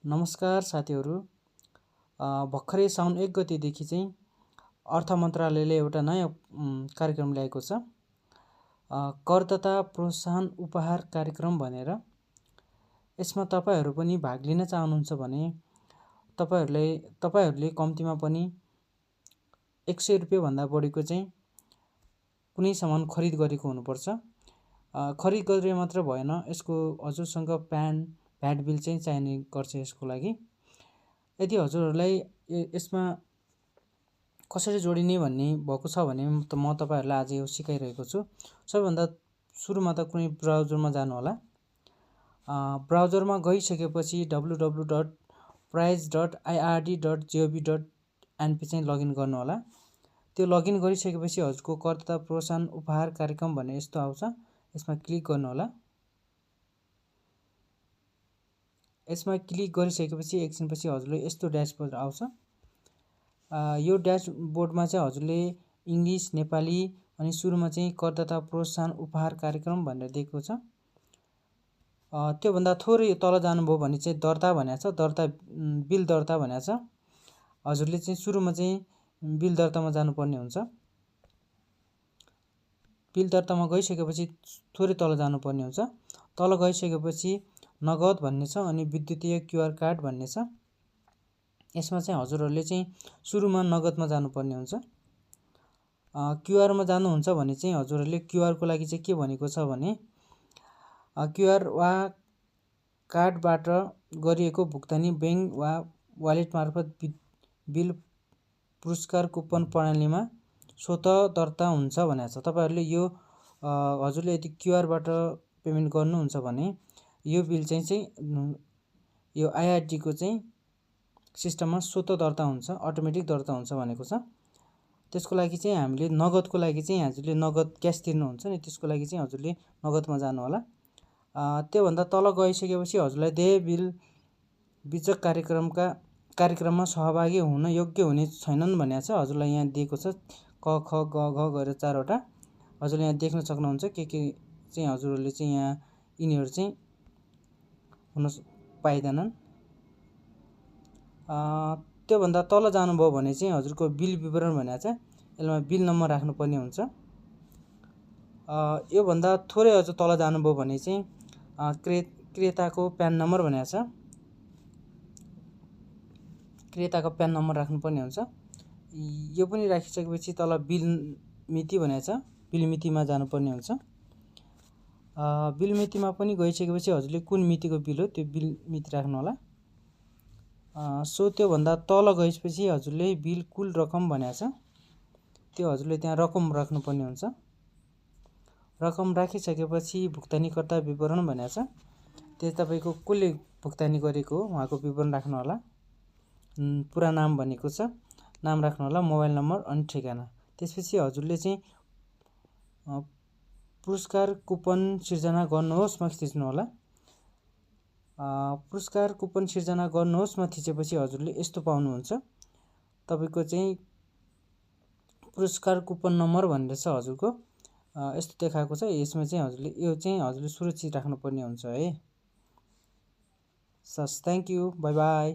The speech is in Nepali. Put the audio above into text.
नमस्कार साथीहरू। भर्खरै साउन 1 गतेदेखि चाहिँ अर्थ मन्त्रालयले एउटा नयाँ कार्यक्रम ल्याएको छ, करदाता प्रोत्साहन उपहार कार्यक्रम भनेर। यसमा तपाईहरू पनि भाग लिन चाहनुहुन्छ भने तपाईहरूले कम्तीमा पनि 100 रुपैयाँ भन्दा बढीको चाहिँ कुनै सामान खरिद गरेको हुनुपर्छ। खरिद गरे मात्र भएन, यसको हजुरसँग भ्याट बिल चाहिँ चाहिने गर्छ। यसको लागि यदि हजुरहरूलाई यसमा कसरी जोडिने भन्ने भएको छ भने म तपाईहरुलाई आज यो सिकाइरहेको छु। सबैभन्दा सुरुमा त कुनै ब्राउजरमा जानु होला। ब्राउजरमा गइसकेपछि www.prize.ird.gov.np चाहिँ लगइन गर्नु होला। त्यो लगइन गरिसकेपछि हजुरको करदाता प्रोत्साहन उपहार कार्यक्रम भन्ने यस्तो आउँछ। यसमा क्लिक गर्नु होला। यसमा क्लिक गरिसकेपछि एकछिनपछि हजुरले यस्तो ड्यासबोर्ड आउँछ। यो ड्यासबोर्डमा चाहिँ हजुरले इङ्ग्लिस, नेपाली अनि सुरुमा चाहिँ करदाता प्रोत्साहन उपहार कार्यक्रम भनेर दिएको छ। त्यो भन्दा थोरै तल जानुभयो भने चाहिँ दर्ता भनेको छ, बिल दर्ता भनेको छ। हजुरले चाहिँ सुरुमा चाहिँ बिल दर्तामा जानुपर्ने हुन्छ। बिल दर्तामा गइसकेपछि थोरै तल जानुपर्ने हुन्छ। तल गइसकेपछि नगद भन्ने छ अनि विद्युतीय क्युआर कार्ड भन्ने छ। यसमा चाहिँ हजुरहरूले चाहिँ सुरुमा नगदमा जानुपर्ने हुन्छ। क्युआरमा जानुहुन्छ भने चाहिँ हजुरहरूले क्युआरको लागि चाहिँ के भनेको छ भने क्युआर वा कार्डबाट गरिएको भुक्तानी बैंक वा वालेट मार्फत बिल पुरस्कार कुपन प्रणालीमा स्वत दर्ता हुन्छ भनेको छ। तपाईहरुले यो हजुरले यदि क्युआरबाट पेमेन्ट गर्नुहुन्छ भने यो बिल चाहिँ यो आइआरडी को चाहिँ सिस्टममा स्वत दर्ता हुन्छ, अटोमेटिक दर्ता हुन्छ भनेको छ। त्यसको लागि चाहिँ हामीले नगदको लागि चाहिँ हजुरले नगद क्यास तिर्नुहुन्छ नि, त्यसको लागि चाहिँ हजुरले नगदमा जानु होला। त्यो भन्दा तल गइसकेपछि हजुरलाई देय बिल विचक कार्यक्रममा सहभागी हुन योग्य हुने छैनन् भनेको छ। हजुरलाई यहाँ दिएको छ क ख ग घ गरेर 4 वटा। हजुरले यहाँ देख्न सक्नुहुन्छ के चाहिँ हजुरहरूले चाहिँ यहाँ यिनीहरू चाहिँ हुन पाइदैनन्। त्यो भन्दा तल जानुभयो भने चाहिँ हजुरको बिल विवरण भनेको छ। यसमा बिल नम्बर राख्नुपर्ने हुन्छ। यो भन्दा थोरै अझ तल जानुभयो भने चाहिँ क्रेताको प्यान नम्बर भनेको छ। क्रेताको प्यान नम्बर राख्नुपर्ने हुन्छ। यो पनि राखिसकेपछि तल बिल मिति भनेको छ। बिल मितिमा जानुपर्ने हुन्छ। बिल मितिमा पनि गइसकेपछि हजुरले कुन मितिको बिल हो त्यो बिल मिति राख्नु होला। त्यो भन्दा तल गएपछि हजुरले बिल कुल रकम भनेको छ, त्यो हजुरले त्यहाँ रकम राख्नुपर्ने हुन्छ। रकम राखिसकेपछि भुक्तानीकर्ता विवरण भनेको छ, त्यो तपाईको कसले भुक्तानी गरेको हो उहाँको विवरण राख्नु होला। पुरा नाम भनेको छ, नाम राख्नु होला, मोबाइल नम्बर अनि ठेगाना। त्यसपछि हजुरले चाहिँ पुरस्कार कुपन सिर्जना गर्नुहोस् मा थिच्नु होला। पुरस्कार कुपन सिर्जना गर्नुहोस् मा थिचेपछि हजुरले यस्तो पाउनुहुन्छ। तपाईको चाहिँ पुरस्कार कुपन नम्बर भनेर छ हजुरको, यस्तो देखाएको छ। यसमा चाहिँ हजुरले यो चाहिँ हजुरले सुरक्षित राख्नुपर्ने हुन्छ है। Thank you, bye bye.